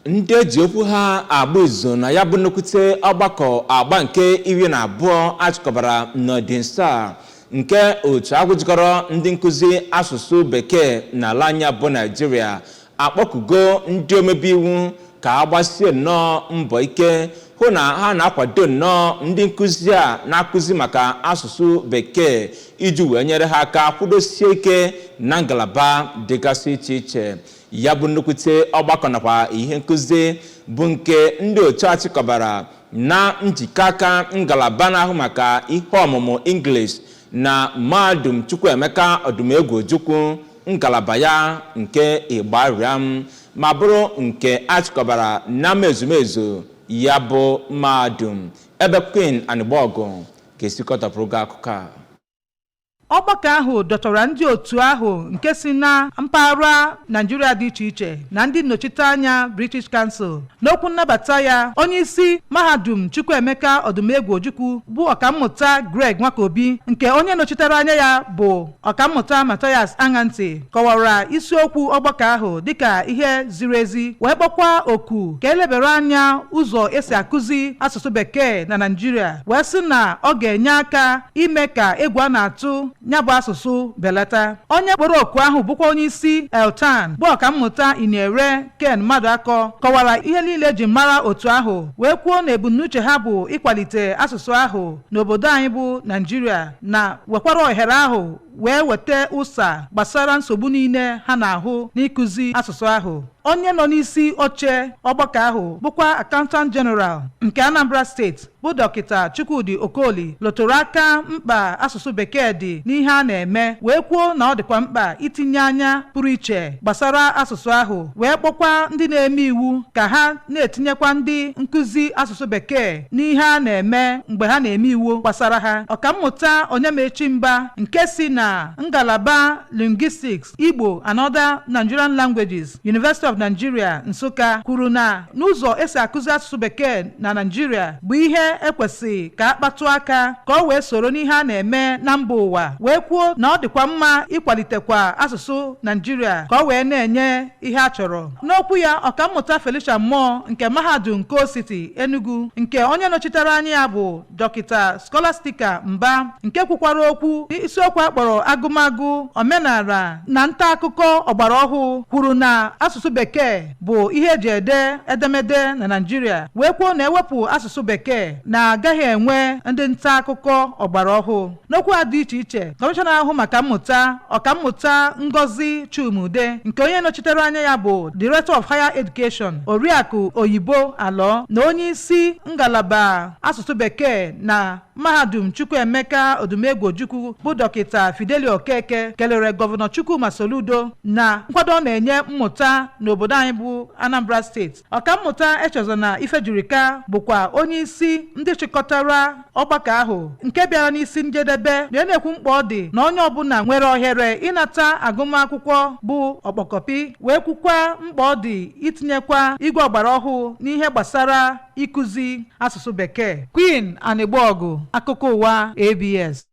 Ndị eji okwu ha agba izu na ya bụ nnukwute ọgbakọ agba nke 12 achịkọbara n'ọdịnso a nke otu ahụ jikọrọ ndị nkụzi asụsụ Bekee n'ala anyị bụ Naijiria akpọkugo ndị omebe iwu ka ha gbasie nnọọ mbọ ike hụ na ha na-akwado nnọọ ndị nkụzi a na-akụzi maka asụsụ Bekee iji wee nyere ha aka kwudosie ike na ngalaba dịgasị iche iche. Ya bụ nnukwute ọgbakọ nakwa ihe nkụzi bụ nke ndị otu achịkọbara na njikọ aka ngalaba na-ahụ maka ihe ọmụmụ English na Mahadum Chukwuemeka Odumegwu Ojukwu, ngalaba ya nke Igbariam, ma bụrụ nke achịkọbara na ezumezu ya bụ mahadum, ebe Queen Anịgbọgụ ga-esikọtapụrụ gị akụkọ a. Ọgbakọ ahụ dọtara ndị otu ahụ nke si na mpaghara Naijiria dị iche iche na ndị nnọchiteanya British Council. N'okwu nnabata ya, onye isi Mahadum Chukwuemeka Odumegwu Ojukwu bụ Ọkammụta Greg Nwakobi, nke onye nọchitere anya ya bụ Ọkammụta Mathias Aṅantị, kọwara isiokwu ọgbakọ ahụ dịka ihe ziri ezi, wee kpọkwa oku ka elebara anya ụzọ esi akụzi asụsụ Bekee na Naijiria, wee sị na ọ ga-enye aka ime ka egwu a na-atụ ya bụ asụsụ belata. Onye kpọrọ oku ahụ bụkwa onye isi Eltan bụ Ọkammụta Iniere Ken Mmadụakọ kọwara ihe niile eji mara otu ahụ, wee kwuo na ebumnuche ha bụ ịkwalite asụsụ ahụ n'obodo anyị bụ Naijiria, na wekwara ohere ahụ wee weta ụsa gbasara nsogbu niile ha na-ahụ n'ịkụzi asụsụ ahụ. Onye nọ n'isi oche ọgbakọ ahụ bụkwa Accountant General nke Anambra Steeti bụ Dọkịta Chukwudi Okoli lụtụrụ aka mkpa asụsụ Bekee dị n'ihe a na-eme, wee kwuo na ọ dịkwa mkpa itinye anya pụrụ iche gbasara asụsụ ahụ, wee kpọkwa ndị na-eme iwu ka ha na-etinyekwa ndị nkụzi asụsụ Bekee n'ihe a na-eme mgbe ha na-eme iwu gbasara ha. Ọkammụta Onyemaechi Mba nke si na ngalaba Linguistics, Igbo and Other Nigerian Languages, University of Nigeria, Nsụka, kwuru na n'ụzọ esi akụzi asụsụ Bekee na Nigeria bụ ihe ekwesị ka akpatụ aka ka ọ wee soro n'ihe a na-eme na mba ụwa, wee kwuo na ọ dịkwa mma ịkwalitekwa asụsụ Naijiria ka ọ wee na-enye ihe a chọrọ. N'okwu ya, Ọkammụta Felicia Mmụọ nke Mahadum Coal City, Enugu, nke onye nọchitere anya ya bụ Dọkịta Scholastica Mba, nke kwukwara okwu isiokwu akpọrọ agụmagụ, omenala na nta akụkọ ọgbara ọhụụ, kwuru na asụsụ Bekee bụ ihe eji ede edemede na Naijiria, wee kwuo na ewepụ asụsụ Bekee na agaghị enwe ndị nta akụkọ ọgbara ọhụụ. N'okwu a dị iche iche, kọmishọna ahụ maka mmụta, Ọkammụta Ngozi Chumude, nke onye nọchitere anya ya bụ Director of Higher Education, Oriakụ Oyibo Alọ, na onye isi ngalaba asụsụ Bekee na Mahadum Chukwuemeka Odumegwu Ojukwu bụ Dọkịta Fidelio Okeke, kelere Gọvanọ Chukwuma Soludo na nkwado ọ na-enye mmụta n'obodo anyị bụ Anambra Steeti. Ọkammụta Echezona Ifejirika bụkwa onye isi ndị chịkọtara ọgbakọ ahụ nke bịara n'isi njedebe, na na-ekwu mkpa ọ dị na onye ọbụla nwere ohere ịnata agụmakwụkwọ bụ ọkpọkọpị, wee kwukwa mkpa ọ dị itinyekwa igwe ọgbara ọhụụ n'ihe gbasara ịkụzi asụsụ Bekee. Queen Anịgbọgụ, akụkọ ụwa ABS.